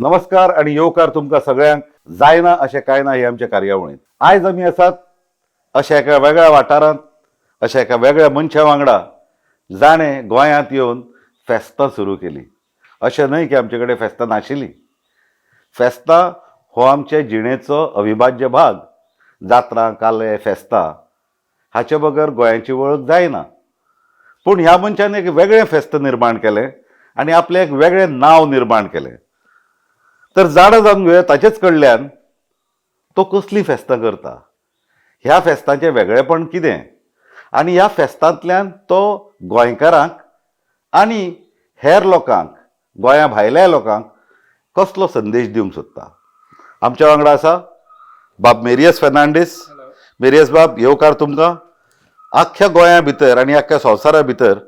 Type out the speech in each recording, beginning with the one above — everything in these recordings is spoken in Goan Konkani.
नमस्कार आणि येवकार तुमकां सगळ्यांक. जायना अशें कांय ना हे आमच्या कार्यावळींत. आयज आमी आसात अशा एका वेगळ्या वाठारांत, अशा एका वेगळ्या मनशा वांगडा, जाणें गोंयांत येवन फेस्तां सुरू केली. अशें न्हय की आमचे कडेन फेस्तां नाशिल्लीं. फेस्तां हो आमचे जिणेचो अविभाज्य भाग. जात्रां, काले, फेस्तां हाचे बगर गोंयाची वळख जायना. पूण ह्या मनशान एक वेगळें फेस्त निर्माण केलें आनी आपलें एक वेगळें नांव निर्माण केलें. तर जाणा जावन घेवया ताचेच कडल्यान, तो कसलीं फेस्तां करता, ह्या फेस्तांचें वेगळेपण कितें आनी ह्या फेस्तांतल्यान तो गोंयकारांक आनी हेर लोकांक, गोंया भायल्या लोकांक कसलो संदेश दिवंक सोदता. आमच्या वांगडा आसा बाब मेरियस फेर्नांडीस. मेरियस बाब, येवकार तुमकां. आख्ख्या गोंया भितर आनी आख्ख्या संवसारा भितर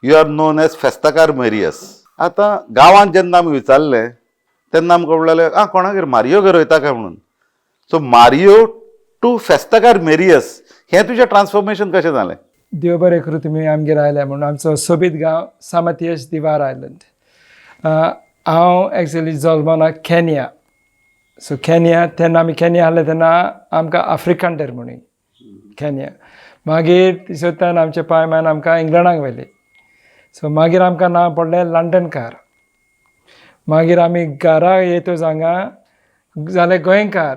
you are known as फेस्ताकार Marius. आतां गांवांत जेन्ना आमी विचारलें तेन्ना आमकां म्हणलें, आं, कोणागेर मारियो घेर वयता काय म्हणून. सो मारियो टू फेस्ताकार मेरियस, हें तुजें ट्रान्सफॉर्मेशन कशें जालें? देव बरें करूं, तुमी आमगेर आयल्या म्हणून. आमचो सोबीत गांव सामतियस, दिवार आयलंड. हांव एक्चुली जल्मना केन्या. सो केन्या तेन्ना आमी केन्या आहले तेन्ना आमकां आफ्रिकांडर म्हणून केन्या. मागीर तिसोत्तान आमचे पाय मायन आमकां इंग्लंडाक व्हेली. सो मागीर आमकां नांव पडलें लंडनकार. मागीर आमी घरा येतच हांगा जाले गोंयकार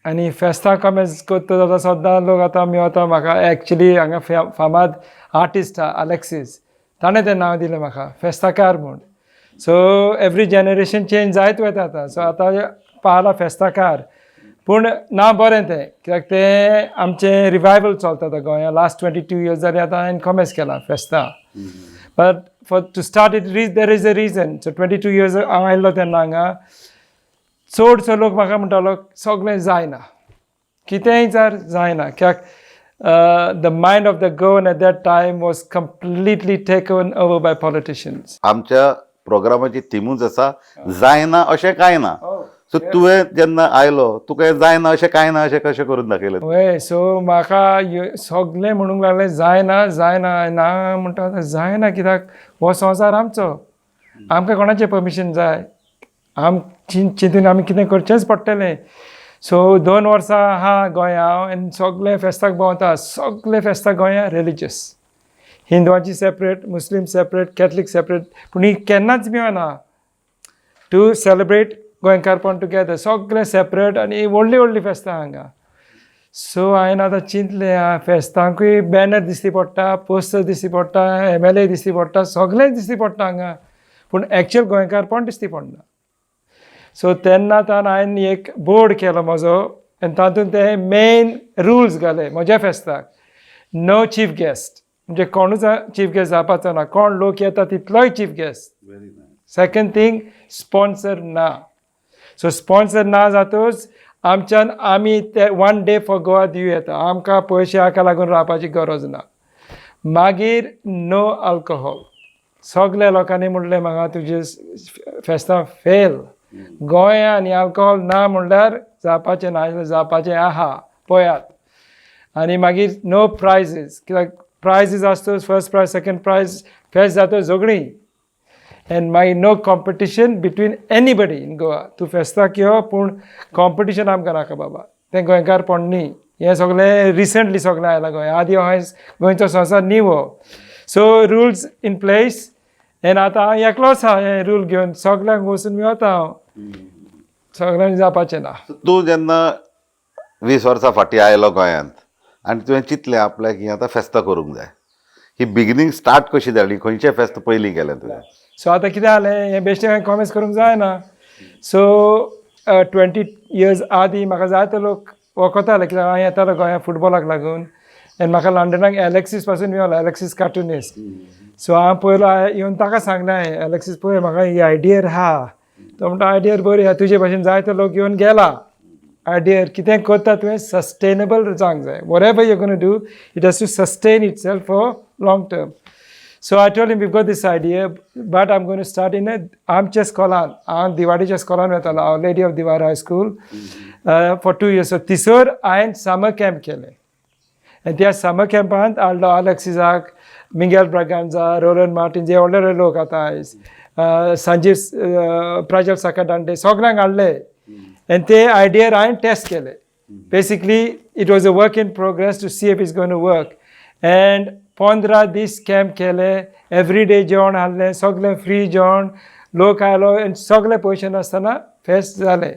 आनी फेस्तां कमेंस करता जाल्यार सद्दां लोक आतां मेवता म्हाका. एक्चुली हांगा फामाद आर्टिस्ट आहा अलेक्सीस, ताणें तें नांव दिलें म्हाका फेस्ताकार म्हूण. सो एवरी जनरेशन चेंज जायत वता आतां. सो आतां पावला फेस्ताकार, पूण ना, बरें तें, कित्याक तें आमचें रिवायवल चलता आतां गोंयांत. लास्ट 22 इयर्स जालीं आतां हांवें कॉमेस केलां फेस्तां, but for to start it there is a reason. So 22 years हांव आयल्लो तेन्ना हांगा चडसो लोक म्हाका म्हणटालो, सगळें जायना, कितेंय जर जायना, कित्याक the mind of the Goan at that time was completely taken over by politicians. आमच्या प्रोग्रामाची थिमूच आसा, जायना अशें कांय ना. सो तुवें जेन्ना आयलो, तुका हें जायना अशें कांय ना अशें कशें करून दाखयलें? वय, सो म्हाका सगळें म्हणूंक लागलें, जायना, जायना ना म्हणटा. आतां जायना कित्याक? हो संवसार आमचो, आमकां कोणाचें परमिशन जाय? आम चिंतून आमी कितें करचेंच पडटलें. सो 2 वर्सां आहा गोंया हांव आनी सगळे फेस्ताक भोंवता. सगळे फेस्ताक गोंया रिलिजियस, हिंदवाची सेपरेट, मुस्लीम सेपरेट, कॅथलीक सेपरेट, पूण ही केन्नाच मेळना टू सेलिब्रेट गोंयकारपण टुगेदर. सगळे सेपरेट आनी व्हडलीं व्हडलीं फेस्तां हांगा. सो हांवें आतां चिंतलें, आं, फेस्तांकूय बॅनर दिश्टी पडटा, पोस्टर दिश्टी पडटा, एमएलए दिश्टी पडटा, सगळें दिश्टी पडटा हांगा, पूण एक्चुअल गोंयकारपण दिश्टी पडना. सो तेन्ना तान हांवें एक बोर्ड केलो म्हजो आनी तातूंत ते मेन रुल्स घाले म्हज्या फेस्ताक. नो चीफ गेस्ट, म्हणजे कोणूच चीफ गेस्ट जावपाचो ना. कोण लोक येता तितलोय chief guest. Second thing, sponsor ना. सो स्पॉन्सर ना जातूच आमच्यान आमी ते वन डे फॉर गोवा दिवं येता. आमकां पयशे हाका लागून रावपाची गरज ना. मागीर नो अल्कोहोल. सगल्या लोकांनी म्हणलें म्हाका, तुजे फेस्तां फेल, गोंया आनी अल्कोहोल ना म्हणल्यार जावपाचें ना. जावपाचें आहा, पळयात. आनी मागीर नो प्रायजीस, कित्याक प्रायजीस आसतच, फर्स्ट प्रायज, सेकंड प्रायज, फेस्त जाता झगडीं. एंड मागीर no competition between anybody in Goa. तूं फेस्ताक यो, पूण कॉम्पिटिशन आमकां नाका बाबा. तें गोंयकारपण न्ही. हें सगळें रिसंटली सगळें आयलां गोंय. आदी हो गोंयचो संवसार न्ही हो. सो रुल्स इन प्लेस आनी आतां हांव एकलोच आहा. हें रूल घेवन सगल्यांक वचून मेवता हांव. सगळ्यांक जावपाचें ना. तूं जेन्ना 20 वर्सां फाटीं आयलो गोंयांत आनी तुवें चिंतलें आपल्याक ही आतां फेस्तां करूंक जाय, ही बिगिनींग स्टार्ट कशी जाली? खंयचें फेस्त पयलीं केलें तुवें? सो आतां कितें जालें, हें बेश्टें हांवें कॉमेस करूंक जायना. सो 20 इयर्स आदीं म्हाका जायते लोक वळखताले, कित्याक हांव येतालो गोंया फुटबॉलाक लागून आनी म्हाका लंडनाक एलेक्सीस पासून मेवलो, एलेक्सीस कार्टुनिस्ट. सो हांव पयलो येवन ताका सांगलें हांवें, "एलेक्सीस, पळय, म्हाका ही आयडियर आहा." तो म्हणटा, "आयडियर बरी आहा, तुजे भाशेन जायते लोक येवन गेला. आयडियर कितें करता तुवें सस्टेनेबल जावंक जाय. Whatever you gonna do, it has to sustain itself for long term." So I told him, "We've got this idea, but I'm going to start in a आमच्या स्कॉलान." हांव दिवाडीच्या स्कॉलान वतालो, हांव lady of Diwar high school for 2 years. So थिसर हांवें समर कॅम्प केलें आनी त्या समर कॅम्पांत हाडलो अलेक्सिसाक, मिंगेल ब्रागांजा, रोलन मार्टीन, जे व्हडले व्हडले लोक आतां आयज. संजीव, प्राजल साखरदांडे, सगल्यांक हाडले आनी ते आयडियार हांवें टेस्ट केले. Basically, it was a work in progress to see if it's gonna work, and 15 दीस कॅम्प केले. एवरी डे जेवण हाडलें, सगळें फ्री जेवण. लोक आयलो आनी सगळे पयशे नासतना फेस्त जालें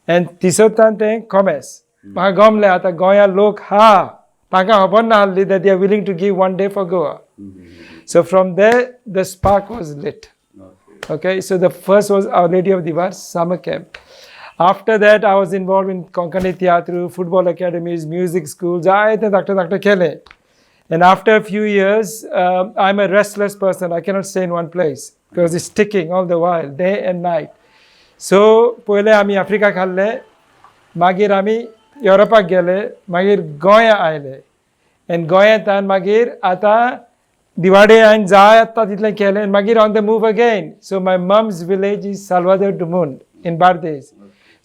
आनी तिसरतान तें कॉमेस म्हाका गमलें. आतां गोंयांत लोक हा, तांकां खबर नासली that they are willing to give one day for Goa. So from there the spark was lit. Okay, so the first was Our Lady of Divar summer camp. After that, I was involved in Konkani Theatre, football academies, music schools. जायते धाकटे धाकटे केले. And after a few years, I'm a restless person. I cannot stay in one place because it's ticking all the while, day and night. So पयले आमी आफ्रिका खाल्ले, मागीर आमी युरोपाक गेले, मागीर गोंया आयले आनी गोंयांत मागीर आतां दिवाडे हांवें जाय आतां तितलें केलें आनी मागीर on the move again. So my mom's village is Salvador do Mund in Bardez.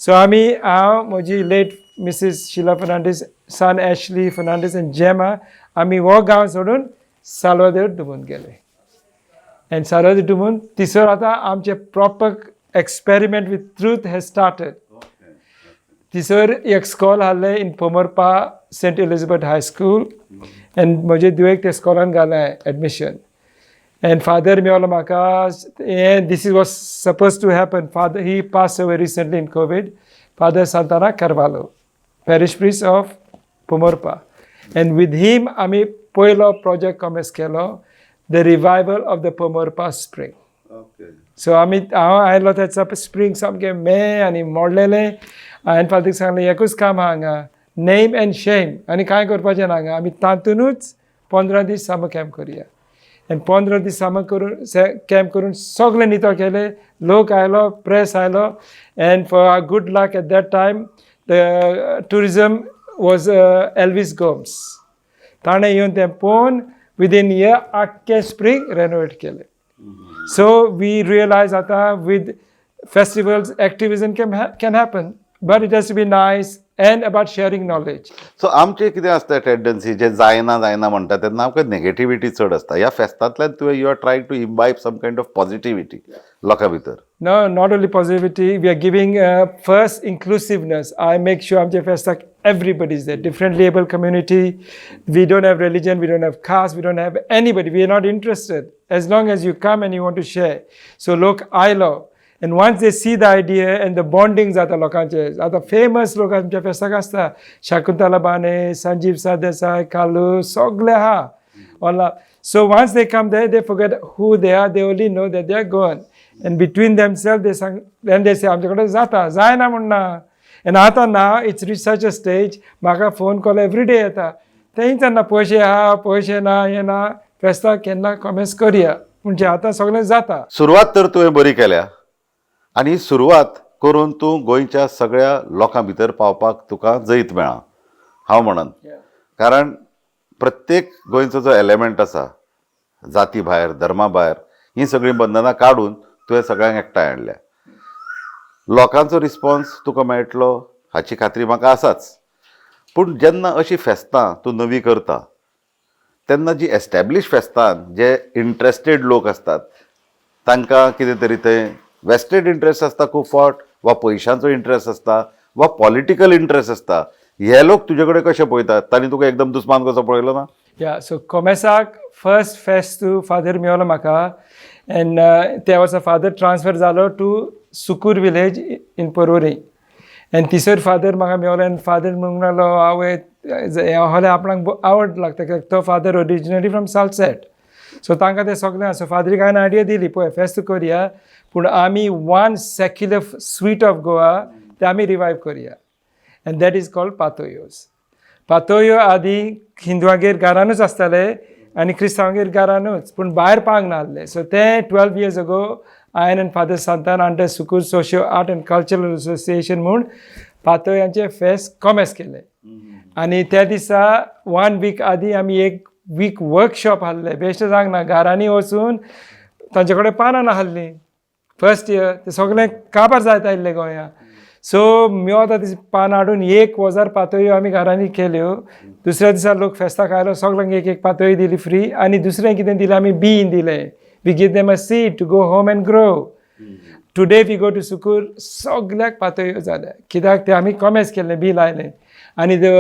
So आमी, हांव, म्हजी late Mrs Shila Fernandes, son Ashley Fernandes आनी जेमा, आमी हो गांव सोडून साल्वादोर दु मुंद गेले. आनी साल्वादोर दु मुंद तिसर आतां आमचें proper experiment with truth has started. तिसर एक स्कॉल हाडलें in Pomburpa, Saint Elizabeth High School, आनी म्हजे धुवेक ते स्कॉलान घालें एडमिशन. एंड फादर मेवलो म्हाका हें, this is was suppose to happen. Father, he pass away recently in Covid, Father Santana Carvalho, parish priest of Pomburpa, and with him आमी पयलो प्रोजेक्ट कॉमेस केलो, the revival of the Pomburpa spring. So आमी, हांव आयलो तेचा स्प्रींग सामकें मे आनी मोडलेलें. हांवें फादरीक सांगलें, एकूच काम आहा हांगा, नेम एंड शेम, आनी कांय करपाचें ना हांगा. आमी तातुनूच 15 दीस समर कॅम्प करुया. आनी 15 दीस समर करून, कॅम्प करून सगळें नितळ केलें. लोक आयलो, प्रेस आयलो, and for our good luck, at that time the tourism was Elvis Gomes. ताणें येवन तें पळोवन विदीन इयर आख्खें स्प्रींग रेनोवेट केलें. So we realize आतां with festivals, activism can happen, but it has to be nice and about sharing knowledge. So आमचें कितें आसता टेंडन्सी, जे जायना जायना म्हणटा तेन्ना आमकां नेगेटिविटी चड आसता. ह्या फेस्तांतल्यान तुवें, you are trying to imbibe some kind of positivity लोकां भितर. No, not only positivity, we are giving first inclusiveness. I make sure आमच्या फेस्ताक everybody is there, differently able community. We don't have religion, we don't have caste, we don't have anybody. We are not interested as long as you come and you want to share. So लोक आयलो and once they see the idea and the bonding जाता लोकांचे. आतां फेमस लोक आमच्या फेस्ताक आसता, शाकुंतला बाने, संजीव सरदेसाय, कालू, सगळे आहा. All So once they come there, they forget who they are. They only know that they are Goan. And between themselves, they sang, then they say, आमचे कडेन जाता, जायना म्हणना. And आतां ना, it's reach such a stage, म्हाका फोन कॉल एवरी डे येता. तेंच ना, पयशे आहा, पयशे ना, हें ना, फेस्ताक केन्ना कॉमेस करया. म्हणजे आतां सगळें जाता. सुरवात तर तुवें बरी केल्या आनी ही सुरवात करून तूं गोंयच्या सगळ्या लोकां भितर पावपाक तुका जैत मेळ्ळां हांव म्हणन, कारण प्रत्येक गोंयचो जो एलिमेंट आसा, जाती भायर, धर्मा भायर, ही सगळीं बंधनां काडून तुवें सगळ्यांक एकठांय हाडल्या. लोकांचो रिस्पॉन्स तुका मेळटलो हाची खात्री म्हाका आसाच. पूण जेन्ना अशीं फेस्तां तूं नवी करता तेन्ना जी एस्टॅब्लीश फेस्तान जे इंट्रस्टेड लोक आसतात, तांकां कितें तरी थंय वेस्टेड इंट्रस्ट आसता खूब फावट, वा पयशांचो इंट्रस्ट आसता, वा पॉलिटिकल इंट्रस्ट आसता. हे लोक तुजे कडेन कशे पळयतात? तांणी तुका एकदम दुस्मान कसो पळयलो ना? या, सो कोमेसाक फर्स्ट फेस्त फादर मेवलो म्हाका एंड त्या वर्सा फादर ट्रान्सफर जालो to Sukur village in Porvorim, आनी तिसर फादर म्हाका मेवलो आनी फादर म्हणूंक लागलो, आवय, हें आहलें आपणाक आवड लागता, कित्याक तो father originally from Salcete. So तांकां तें सगळें आसा. फादरीक हांवें आयडिया दिली, पळय, फेस्त करया, पूण आमी one secular sweet of Goa तें आमी रिवायव करया, and that is called पातोयोज. पातोयो आदी हिंदवागेर घरानूच आसताले आनी क्रिस्तांवागेर घरानूच, पूण भायर पावंक नासले. सो तें 12 इयर्स अगो हांवें आनी father Santan under Sukur Socio Art and Cultural Association म्हूण पातोयांचें फेस्त कॉमेस केलें. आनी त्या दिसा वन वीक आदी आमी एक वीक वर्कशॉप आहले. बेश्टें सांगना, घरांनी वचून तांचे कडेन पानां नासलीं. फर्स्ट इयर ते सगळें काबार जायत आयिल्लें गोंया. सो मेवता ती पानां हाडून 1000 पातोयो आमी घरांनी केल्यो. दुसऱ्या दिसा लोक फेस्ताक आयलो, सगळ्यांक एक एक पातोळी दिली फ्री. आनी दुसरें कितें दिलें आमी, बीन दिलें. We give them a seed to go home and grow. Today we go to Sukur, सगल्याक पातोळ्यो जाल्या, कित्याक ते आमी कॉमेस केल्लें, बी लायलें आनी the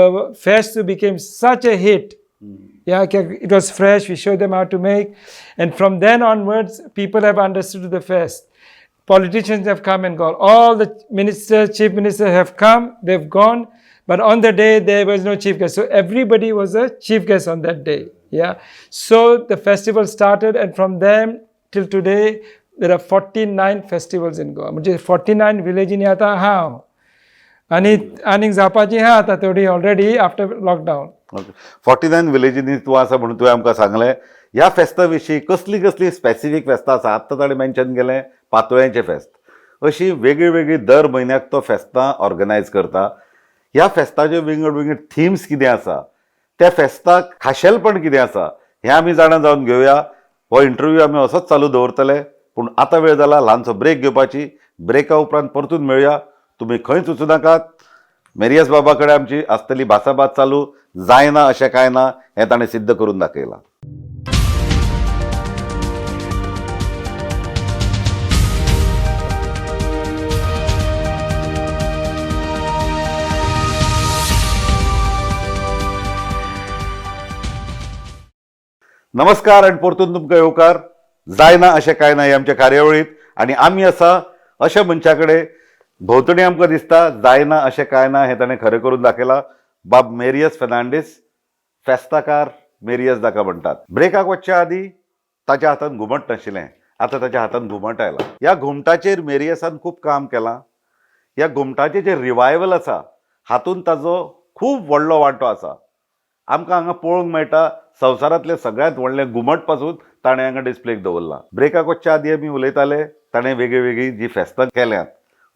fest became such a hit. Yeah, it was fresh. We showed them how to make. And from then onwards, people have understood the fest. Politicians have come and gone. All the ministers, chief ministers have come, they've gone. But on the day, there was no chief guest. So everybody was a chief guest on that day. Yeah. So the festival started, and from then till today, there are 49 festivals in Goa. म्हणजे 49 विलेजींनी आतां हांव आनी आनीक जावपाची आहा आतां थोडी already after lockdown. Okay, 49 विलेजींनी तूं आसा म्हणून तुवें आमकां सांगलें. ह्या फेस्ता विशीं कसली कसली स्पेसिफीक फेस्तां आसा? आत्तां ताणें मेन्शन केलें पातोळ्यांचें फेस्त, अशीं वेगळी वेगळी दर म्हयन्याक तो फेस्तां ऑर्गनायज करता. ह्या फेस्ताच्यो विंगड विंगड थिम्स कितें आसा, त्या फेस्ताक खाशेलपण कितें आसा, हें आमी जाणा जावन घेवया. हो इंटरव्यू आमी असोच चालू दवरतले, पूण आतां वेळ जाला ल्हानसो ब्रेक घेवपाची. ब्रेका उपरांत परतून मेळया. तुमी खंयच वचूं नाकात. मेरियस बाबा कडेन आमची आसतली भासाभास चालू. जायना अशें कांय ना हें ताणें सिद्ध करून दाखयलां. नमस्कार आनी परतून तुमकां येवकार. जायना अशें कांय ना हे आमच्या कार्यावळींत आनी आमी आसा अशा मनशा कडेन भोंवतणी आमकां दिसता जायना अशें कांय ना हें ताणें खरें करून दाखयलां. बाब मेरियस फेर्नांडीस, फेस्ताकार मेरियस जाका म्हणटात. ब्रेकाक वचच्या आदीं ताच्या हातान घुमट नाशिल्लें, आतां ताच्या हातान घुमट आयलां. ह्या घुमटाचेर मेरियसान खूब काम केलां. ह्या घुमटाचें जें रिवायवल आसा हातूंत ताजो खूब व्हडलो वांटो आसा. आमकां हांगा पळोवंक मेळटा संवसारांतलें सगळ्यांत व्हडलें घुमट पासून ताणें हांगा डिस्प्लेक दवरलां. ब्रेकाक वचच्या आदीं आमी उलयताले ताणें वेगळीं वेगळीं जीं फेस्तां केल्यांत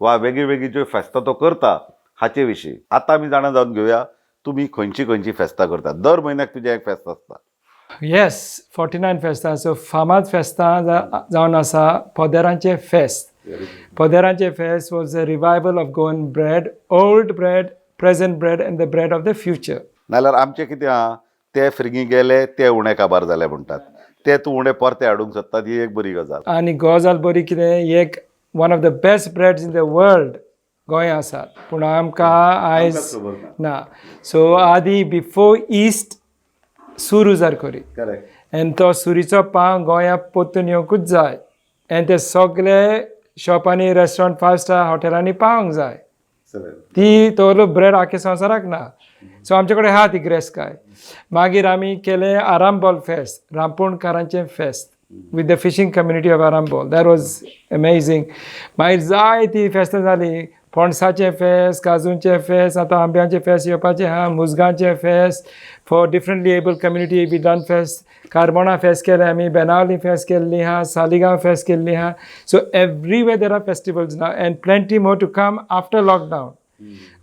वा वेगळीं वेगळीं ज्यो फेस्तां तो करता हाचे विशीं. आतां आमी जाणा जावन घेवया तुमी खंयचीं खंयचीं फेस्तां करतात. दर म्हयन्याक तुजें एक फेस्त आसता. येस, 49 फेस्तां. सो फामाद फेस्तां जावन आसा पोदेरांचें फेस्त. पोदेरांचें फेस्त was a revival of Goan bread, old bread, present bread and the bread of the future. नाल्यार आमचें कितें आहा, ते फिरंगी गेले ते उणें काबार जाले म्हणटात, ते तूं उणें परते हाडूंक सोदतात, ही एक बरी गजाल. आनी गजाल बरी कितें, एक one of the best breads in the world Goa आसात, पूण आमकां आयज ना. सो आदी बिफोर इस्ट सूर उजार करी. करेक्ट. आनी तो सुरीचो पांव गोंयांत परतून येवंकूच जाय आनी ते सगळे शॉपांनी, रेस्टॉरंट, फायव स्टार हॉटेलांनी पावोंक जाय. ती तोलो ब्रेड आख्या संवसाराक ना. सो आमचे कडेन आहा ती ग्रेसकाय. मागीर आमी केलें आरांबोल फेस्त, रांपोणकारांचें फेस्त with the fishing community of Arambol. That was amazing. मागीर जायतीं फेस्तां जालीं, पणसाचें फेस्त, काजूंचें फेस्त, आतां आंब्यांचें फेस्त येवपाचें आहा, मुजगांचें फेस्त, for differently able community we done fest. Carbona फेस्त केलें आमी, बेनावली फेस्त केल्ली आहा, सालिगांव फेस्त केल्ली आहा. So everywhere there are festivals now and plenty more to come after lockdown.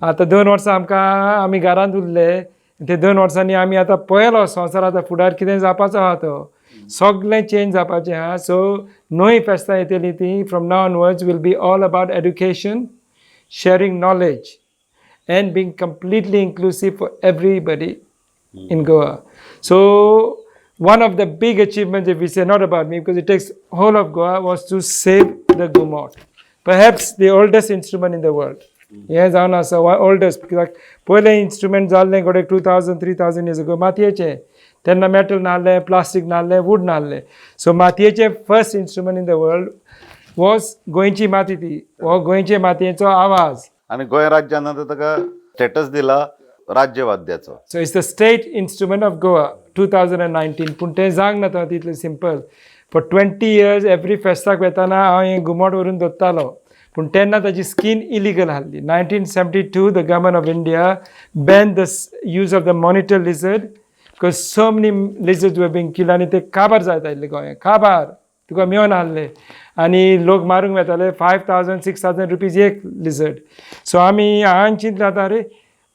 आतां 2 वर्सां आमकां आमी घरांत उरले, ते 2 वर्सांनी आमी आतां पळयलो संवसार आतां फुडार कितें जावपाचो आहा, तो सगळें चेंज जावपाचें आहा. सो नवी फेस्तां येतलीं ती from now onwards will be all about education, sharing knowledge and being completely inclusive for everybody in Goa. So one of the big achievements, if we say not about me, because it takes whole of Goa, was to save the Gumot. Perhaps the oldest instrument in the world. हें जावन आसा oldest, कित्याक पयलें इन्स्ट्रुमेंट जाल्लें घडये 2000 3000 years ago मातयेचें. तेन्ना मेटल नासलें, प्लास्टीक नासलें, वूड नासलें. सो मातयेचें first instrument in the world was गोंयची माती ती, हो गोंयचे मातयेचो आवाज. आनी गोंय राज्यान आतां ताका स्टेटस दिला राज्यवाद्याचो. So it's the state instrument of Goa 2019. पूण तें जावंक ना तितलें simple. For 20 years every फेस्ताक वेताना हांव हें घुमट व्हरून दवरतालो, पूण तेन्ना ताजी स्किन इलिगल आहली. 1972 the government of India ban the use of the monitor lizard because so many lizards were being killed आनी ते काबार जायत आयिल्ले गोंयांत, काबार तुका मेळोन आहले आनी लोक मारूंक वेताले. 5000 6000 रुपीज एक लिजर्ड. सो आमी हांवें चिंतलें आतां आरे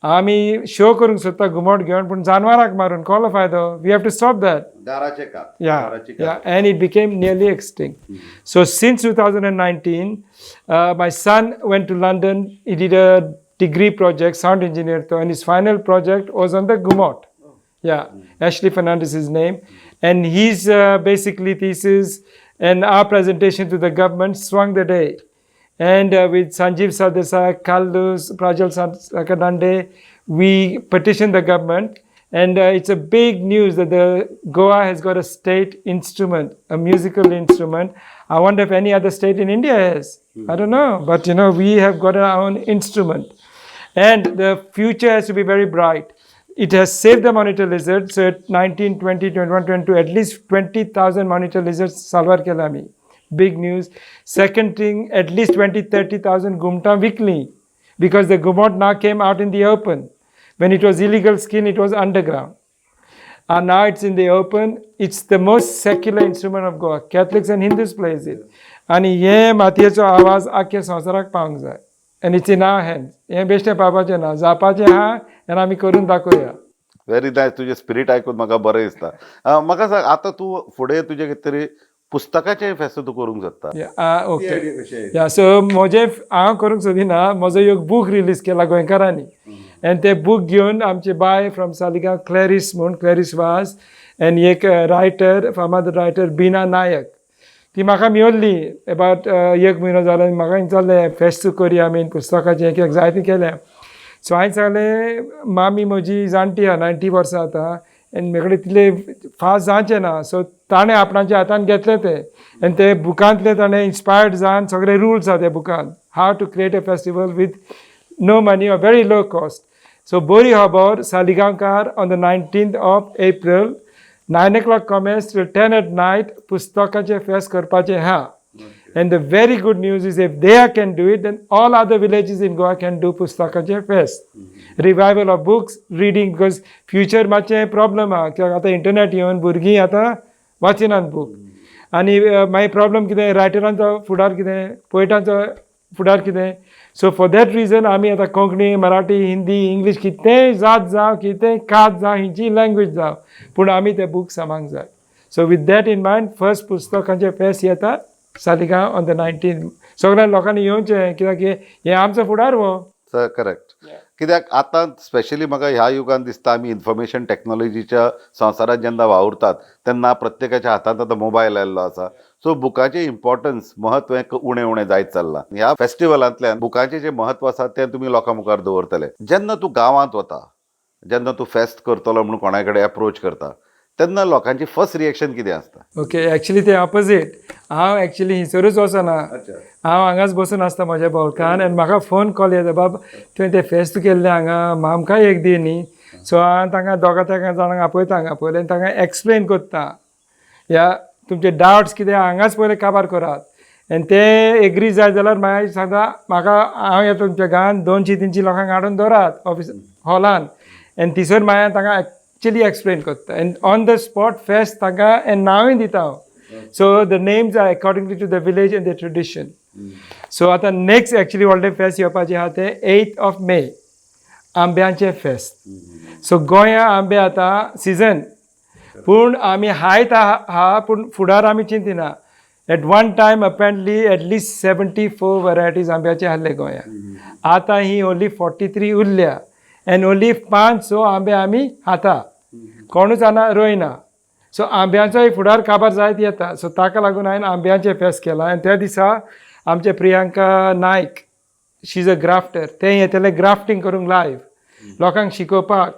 आमी शो करूंक सोदता घुमट घेवन, पूण जानवरांक मारून कसलो फायदो? We have to stop that. दाराचे कात. Yeah, yeah, and it became nearly extinct. So since 2019, my son went to London. He did a degree project, sound engineer, and his final project was on the Gumot. Yeah, Ashley Fernandez is his name, and his basically thesis And our presentation to the government swung the day. And with Sanjeev Sardesai, Carlos, Prajal Sakhardande, we petitioned the government. And it's a big news that the Goa has got a state instrument, a musical instrument. I wonder if any other state in India has. I don't know. But we have got our own instrument. And the future has to be very bright. It has saved the monitor lizard. So at 19, 20, 21, 22, at least 20,000 monitor lizards salvar केला आमी. Big news. Second thing, at least 20, 30,000 gumta weekly, because the gumot now came out in the open. When it was illegal skin, it was underground. And now it's in the open. It's the most secular instrument of Goa. Catholics and Hindus plays it. आनी हे मातयेचो आवाज आख्या संवसाराक पावंक जाय. And it's in our hands. हें बेश्टें पावपाचें ना, जावपाचें आहा आनी आमी करून दाखोवया. Very nice. तुजें स्पिरीट आयकून म्हाका बरें दिसता. म्हाका सांग, आतां तूं फुडें तुजें कितें तरी पुस्तकाचें फेस्त तूं करूंक सोदता? ओके, या, सो म्हजें हांव करूंक सोदिना. म्हजो एक बूक रिलीज केला गोंयकारांनी आनी ते बूक घेवन आमचे बाय फ्रॉम सालिगांव, क्लॅरीस म्हूण, क्लॅरीस वाज, आनी एक रायटर, फामाद रायटर बिना नायक, ती म्हाका मेवल्ली एबावट एक म्हयनो जालो आनी म्हाका विचारलें, फेस्त करया आमी पुस्तकाचें, कित्याक जायतें केलें. सो हांवें सांगलें, मामी म्हजी जाणटी आहा, 90 वर्सां आतां, आनी म्हजे कडेन तितले फास्ट जावचें ना. सो ताणें आपणाच्या हातान घेतलें तें आनी ते बुकांतले ताणें इन्स्पायर्ड जावन सगळे रुल्स आहा त्या बुकान, how to create a festival with no money or very low cost. So बरी खबर, सालिगांवकार, on the 19th of April, 9 o'clock commence till 10 at night, पुस्तकाचें फेस्त करपाचें आहा. And the very good news is, if they can do it, then all other villages in Goa can do पुस्तकाचें fest. Revival of books, reading, because future मातशें प्रॉब्लम आहा, कित्याक आतां इंटरनेट येवन भुरगीं आतां वाचिनात बूक. आनी मागीर प्रॉब्लम कितें, रायटरांचो फुडार कितें, पोयटांचो फुडार कितें? सो फॉर that region आमी आतां कोंकणी, मराठी, हिंदी, इंग्लीश, कितेंय जात जावं, कितेंय कात जावं, खंयचीय लँग्वेज जावं, पूण आमी ते बूक सांबाळूंक जाय. So with that in mind, first पुस्तकांचे फेस्त येता सालिगांव ऑन the 19. सगळ्या लोकांनी येवचें, कित्याक हें आमचो फुडार हो. करेक्ट, कित्याक आतां स्पेशली म्हाका ह्या युगान दिसता, आमी इन्फॉर्मेशन टॅक्नॉलॉजीच्या संवसारांत जेन्ना वावुरतात तेन्ना प्रत्येकाच्या हातांत आतां मोबायल आयिल्लो आसा. सो बुकाचें इम्पॉर्टन्स, म्हत्व हें उणें उणें जायत चल्लां. ह्या फेस्टिवलांतल्यान बुकाचें जें म्हत्व आसा तें तुमी लोकां मुखार दवरतले. जेन्ना तूं गांवांत वता, जेन्ना तूं फेस्त करतलो म्हणून कोणा कडेन एप्रोच करता, तेन्ना लोकांची फर्स्ट रिएक्शन कितें आसता? ओके, एक्चुली ते ऑपोजीट. हांव एक्चुली हिंसरूच वचना. हांव हांगाच बसून आसता म्हज्या बोल्कान आनी म्हाका फोन कॉल येता, बाब, तुवें तें फेस्त केल्लें हांगा, आमकांय एक दी न्ही. सो हांव तांकां दोगा तेगां जाणांक आपयता हांगा पयलें आनी तांकां एक्सप्लेन करता, या तुमचे डावट्स कितें हांगाच पयलें काबार करात आनी ते एग्री जाय जाल्यार मागीर सांगता म्हाका, हांव येता तुमच्या गांवांत, 200 300 लोकांक हाडून दवरात ऑफिस हॉलान आनी थंयसर मागीर तांकां एक्चुली एक्सप्लेन करता आनी ऑन the spot फेस्त तांकां आनी नांवूय दिता हांव. So the names are accordingly to the village and the tradition. So आतां नेक्स्ट एक्चुली व्हडलें फेस्त येवपाचें आहा तें 8th of May, आंब्यांचें फेस्त. सो गोंया आंबे आतां सिजन, पूण आमी हायत आहा, पूण फुडार आमी चिंतिना. At one time apparently at least 74 varieties आंब्याचे आहले गोंया. आतां ही ओनली 43 उरल्या आनी ओनली पांच स आंबे आमी खाता, कोणूच आतां रोयना. सो आंब्यांचोय फुडार काबार जायत येता. सो ताका लागून हांवें आंब्यांचें फेस्त केलां आनी त्या दिसा आमचे Priyanka Naik, she is a grafter, ते येतले ग्राफ्टींग करूंक लायव लोकांक शिकोवपाक.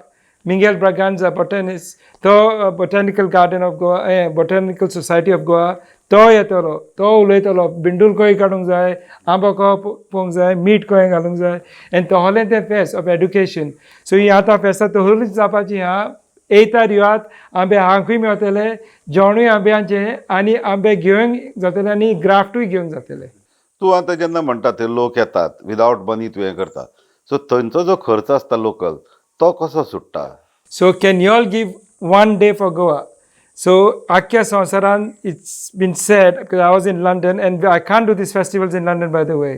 मिंगेल ब्रागांजा, बोटॅनिस्ट, तो botanical garden of Goa, botanical society of Goa, तो येतलो, तो उलयतलो, बिंडूल खंय काडूंक जाय, आंबो कसो पळोवंक जाय, मीठ खंय घालूंक जाय आनी तोहलें तें फेस्त ऑफ एड्युकेशन. सो ही आतां फेस्तां तोहलीच जावपाची आहा. येयतार येवात, आंबे हांकूय मेवतले, जेवणूय आंब्यांचें आनी आंबे घेवंक जातले आनी ग्राफ्टूय घेवंक जातले. तूं आतां जेन्ना म्हणटा ते लोक येतात, विदावट मनी तुवें करता, सो थंयचो जो खर्च आसता लोकल, तो कसो सुट्टा? So can you all give one day for Goa? So आख्या संवसारान it's been said, because I was in London and I can't do these festivals in London, by the way,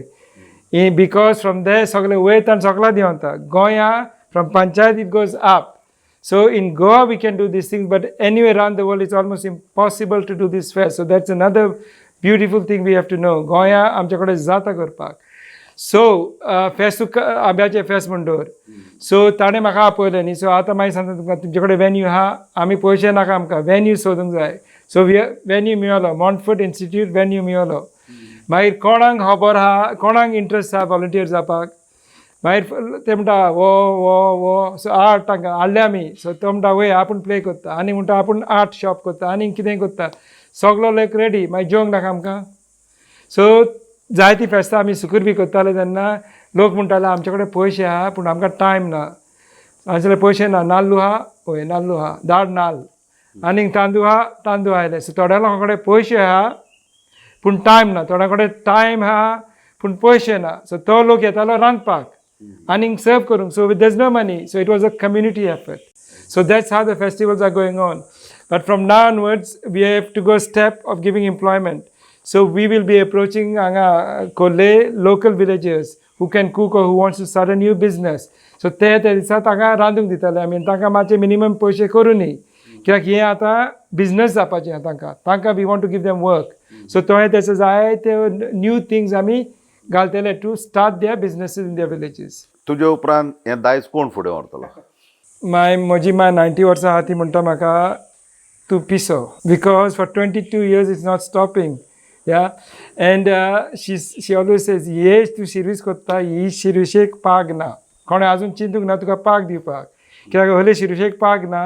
because from there सगळे वयता आनी सगळा देंवता. गोंया from panchayat it goes up. So in Goa we can do these things, but anywhere around the world it's almost impossible to do this fest. So that's another beautiful thing we have to know. गोंया आमच्या कडेन जाता करपाक. सो फेस्त, आंब्याचें फेस्त म्हण दवर. सो ताणें म्हाका आपयलें न्ही. सो आतां मागीर सांगता तुमकां, तुमचे कडेन वेन्यू आहा, आमी पयशे नाका आमकां, वेन्यू सोदूंक जाय. सो वेन्यू मेळलो, मॉन्टफोर्ट इन्स्टिट्यूट वेन्यू मेळलो. मागीर कोणाक खबर आहा, कोणाक इंट्रस्ट आहा व्हॉलंटियर जावपाक. मागीर ते म्हणटा वो वो वो. सो आर्ट तांकां हाडले आमी. सो तो म्हणटा वय आपूण प्ले करता, आनी म्हणटा आपूण आर्ट शॉप करता, आनी कितें करता. सगलो लोक रेडी. मागीर जेवंक नाका आमकां. सो जायतीं फेस्तां आमी सुकूर बी करताले तेन्ना लोक म्हणटाले आमचे कडेन पयशे आहा पूण आमकां टायम ना. आमचे कडेन पयशे ना. नाल्लू आहा? हय, नाल्लू आहा, धाड नाल्ल. आनीक तांदूळ आहा? तांदूळ आयले. सो थोड्या लोकां कडेन पयशे आहा पूण टायम ना, थोड्या कडेन टायम आहा पूण पयशे ना. सो तो लोक येतालो रांदपाक आनीक सर्व करूंक. So there's no money, so it was a community effort. So that's how the festivals are going on. But from now onwards, we have to go step of giving employment. So we will be approaching हांगा खोर्ले local villagers who can cook or who wants to start a new business. So ते त्या दिसा तांकां रांदूंक दिताले आमी. तांकां मातशे मिनिमम पयशे करुनी, कित्याक हें आतां बिजनस जावपाचें तांकां. We want to give them work. So तुवें तेचे जायते न्यू थिंग्स आमी घालतले to start their businesses in their villages. तुजे उपरांत हें दायज कोण फुडें व्हरतलो? माय म्हजी माय 90 वर्सां आहा. ती म्हणटा म्हाका तूं पिसो, because for 22 years it's not stopping. Yeah, and she always says, हे तूं शिर्वीस करता, ही शिर्विशेक पाग ना. कोणें आजून चिंतूंक ना तुका पाग दिवपाक, कित्याक हले शिर्विशेक पाग ना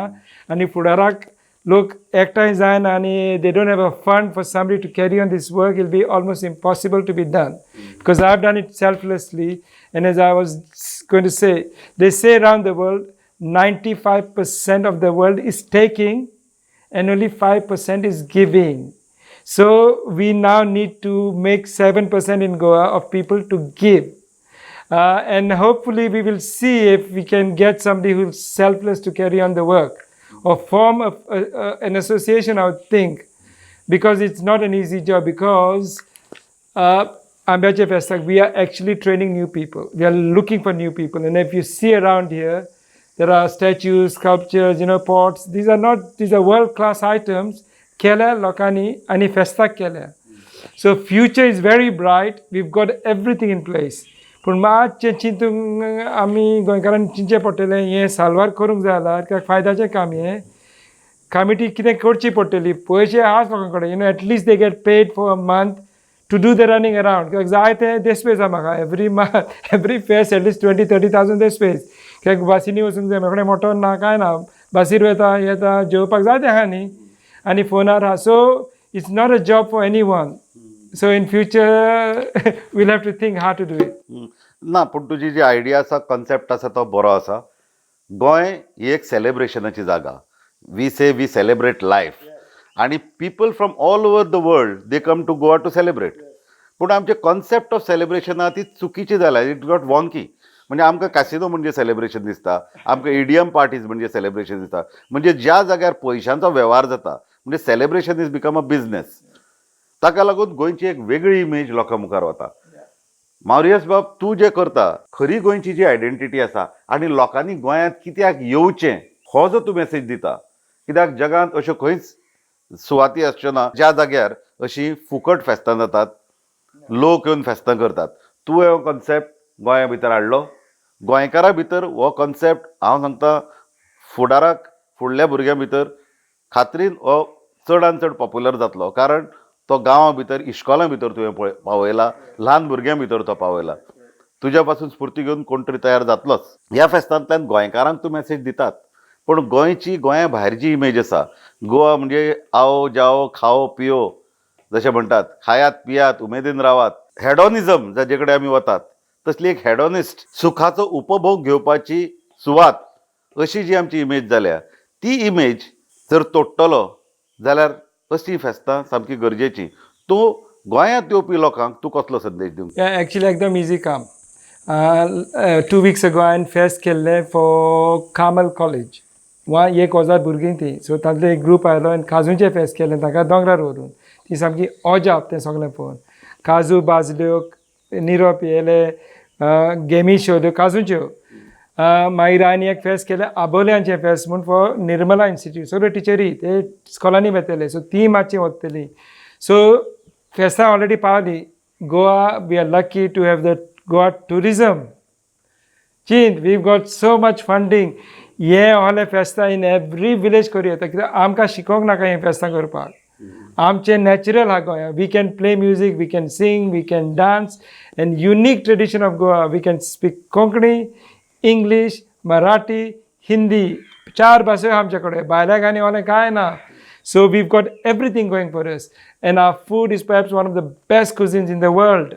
आनी फुडाराक लोक एकठांय जायना आनी they don't have a fund for somebody to carry on this work. It'll be almost impossible to be done because I have done it selflessly. And as I was going to say, they say around the world, 95% of the world is taking and only 5% is giving. So we now need to make 7% in Goa of people to give. And hopefully we will see if we can get somebody who's selfless to carry on the work or form an association, I would think, because it's not an easy job, because Ambyachey Festak, we are actually training new people. We are looking for new people. And if you see around here, there are statues, sculptures, pots. These are not, these are world-class items. केल्या लोकांनी आनी फेस्ताक केल्या. So future is very bright. We've got everything in place. पूण मातशें चिंतूंक आमी गोंयकारांनी चिंतचें पडटलें. हें साल्वार करूंक जाय जाल्यार, कित्याक फायद्याचें काम हें. कमिटी कितें करची पडटली. पयशे आहाच लोकां कडेन. At least they get paid for a month to do the running around, कित्याक जाय ते देस्पेज आहा म्हाका. Every month, every fest, at least 20-30 thousand देस्पेज, कित्याक बसींनी वचूंक जाय. म्हाजे कडेन मोटोर ना, कांय ना. बसीर वयता येता, जेवपाक जाय तें आहा न्ही आनी फोनार आहा. So it's not a job for anyone. So in future we'll have to think how to do it. ना, पूण तुजी जी आयडिया आसा, कॉन्सेप्ट आसा, तो बरो आसा. गोंय ही एक सेलेब्रेशनाची जागा. We say we celebrate life आनी people from all over the world, they come to Goa to celebrate. पूण आमचे कॉन्सेप्ट ऑफ सेलिब्रेशन आहा ती चुकीची जाल्या. It got wonky. म्हणजे आमकां कासिनो म्हणजे सेलिब्रेशन दिसता, आमकां इडियम पार्टीज म्हणजे सेलिब्रेशन दिसता. म्हणजे ज्या जाग्यार पयशांचो वेव्हार जाता, म्हणजे celebration is become a business. ताका लागून गोंयची एक वेगळी इमेज लोकां मुखार वता. मारियस बाब, तूं जें करता, खरी गोंयची जी आयडेंटिटी आसा आनी लोकांनी गोंयांत कित्याक येवचें हो जो तूं मेसेज दिता, कित्याक जगांत अश्यो खंयच सुवाती आसच्यो ना ज्या जाग्यार अशी फुकट फेस्तां जातात, लोक येवन फेस्तां करतात. तूं हो कॉन्सेप्ट गोंया भितर हाडलो. गोंयकारां भितर हो कॉन्सेप्ट, हांव सांगता, फुडाराक फुडल्या भुरग्यां भितर खात्रीन हो चडान चड पॉप्युलर जातलो, कारण तो गांवां भितर, इश्कोलां भितर तुवें पळय पावयला, ल्हान भुरग्यां भितर तो पावयला. तुज्या पासून स्फूर्ती घेवन कोण तरी तयार जातलोच. ह्या फेस्तांतल्यान गोंयकारांक तूं मेसेज दितात, पूण गोंयची गोंया भायर जी इमेज आसा, गोवा म्हणजे आओ जाओ खाओ पियो, जशें म्हणटात, खायात पियात उमेदीन रावात, हेडॉनिझम जाचे कडेन आमी वतात, तसली एक हेडॉनिस्ट सुखाचो उपभोग घेवपाची सुवात अशी जी आमची इमेज जाल्या, ती इमेज जर तोडटलो जाल्यार असलीं फेस्तां सामकी गरजेची. तूं गोंयांत येवपी लोकांक तूं कसलो संदेश दिवंक? एक्चुअली एकदम इजी काम. 2 weeks ago हांवें फेस्त केल्लें फॉर कार्मल कॉलेज. वा 1000 भुरगीं ती. सो तांतलो एक ग्रूप आयलो आनी काजूचें फेस्त केलें तांकां दोंगरार व्हरून. ती सामकी अजाप तें सगळें पळोवन. काजू भाजल्यो, निरो पियेले, गेमी शोल्यो काजूच्यो. मागीर आनी एक फेस्त केलें, आबोल्यांचें फेस्त म्हूण फॉर निर्मला इन्स्टिट्यूट. सगळ्यो टिचरी ते स्कॉलांनी वतले, सो ती मातशी वतली. सो फेस्तां ऑलरेडी पावली. Goa, we are lucky to have the Goa tourism. चीन, we got so much funding. हें ओहलें फेस्तां इन एवरी विलेज करूं येता, कित्याक आमकां शिकोवंक नाका हें फेस्तां करपाक. आमचें नॅचरल आहा गोंया. We can play music, we can sing, we can dance, and unique tradition of Goa. We can speak Konkani, English, Marathi, Hindi. चार भासो आहा आमचे कडेन. भायल्या आनी ओलें कांय ना. So we've got everything going for us, and our food is perhaps one of the best cuisines in the world.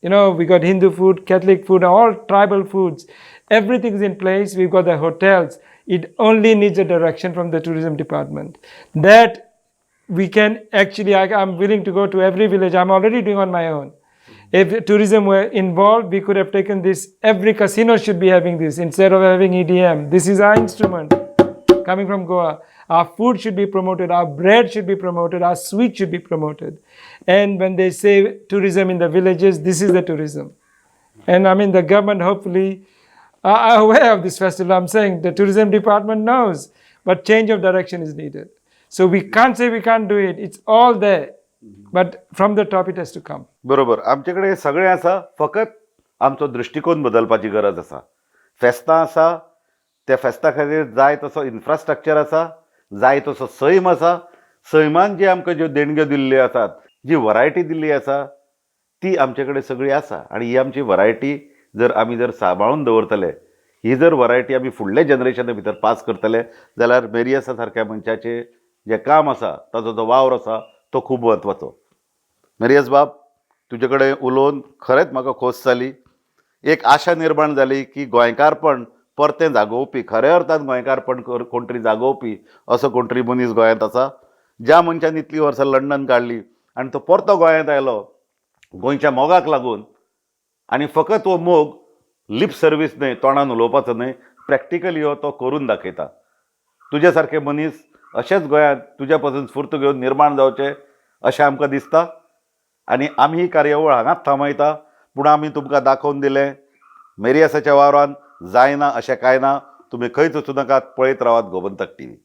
We got Hindu food, Catholic food, all tribal foods. Everything's in place. We've got the hotels. It only needs a direction from the tourism department. That we can actually, I'm willing to go to every village. I'm already doing on my own. If tourism were involved, we could have taken this. Every casino should be having this instead of having EDM. This is our instrument coming from Goa. Our food should be promoted, our bread should be promoted, our sweet should be promoted. And when they say tourism in the villages, this is the tourism. And I mean, the government hopefully are aware of this festival. I'm saying the tourism department knows, but change of direction is needed. So we can't say we can't do it. It's all there. But from the top, it has to come. बरोबर. आमचे कडेन सगळें आसा, फकत आमचो दृश्टिकोन बदलपाची गरज आसा. फेस्तां आसा, त्या फेस्ता खातीर जाय तसो इन्फ्रास्ट्रक्चर आसा, जाय तसो सैम आसा. सैमान जी आमकां ज्यो देणग्यो दिल्ल्यो आसात, जी वरायटी दिल्ली आसा, ती आमचे कडेन सगळी आसा. आनी ही आमची वरायटी जर आमी जर सांबाळून दवरतले, ही जर वरायटी आमी फुडल्या जनरेशना भितर पास करतले जाल्यार मेरियसा सारक्या मनशाचें जें काम आसा, ताचो जो वावर आसा, तो खूब म्हत्वाचो. मेरियस बाब, तुजे कडेन उलोवन खरेंच म्हाका खोस जाली. एक आशा निर्माण जाली की गोंयकारपण परतें जागोवपी, खऱ्या अर्थान गोंयकारपण कोण तरी जागोवपी असो कोण तरी मनीस गोंयांत आसा. ज्या मनशान इतलीं वर्सां लंडन काडली आनी तो परतो गोंयांत आयलो गोंयच्या मोगाक लागून. आनी फकत हो मोग लिप सर्वीस न्हय, तोंडान उलोवपाचो न्हय, प्रॅक्टिकली हो तो करून दाखयता. तुज्या सारके मनीस अशेच गोंयांत तुज्या पासून स्फूर्त घेवन निर्माण जावचे अशें आमकां दिसता. आनी आमी ही कार्यावळ हांगाच थांबयता, पूण आमी तुमकां दाखोवन दिलें, मेरियासाच्या वावरान जायना अशें कांय ना. तुमी खंयच वचूं नाकात, पळयत रावात गोमंतक टीव्ही.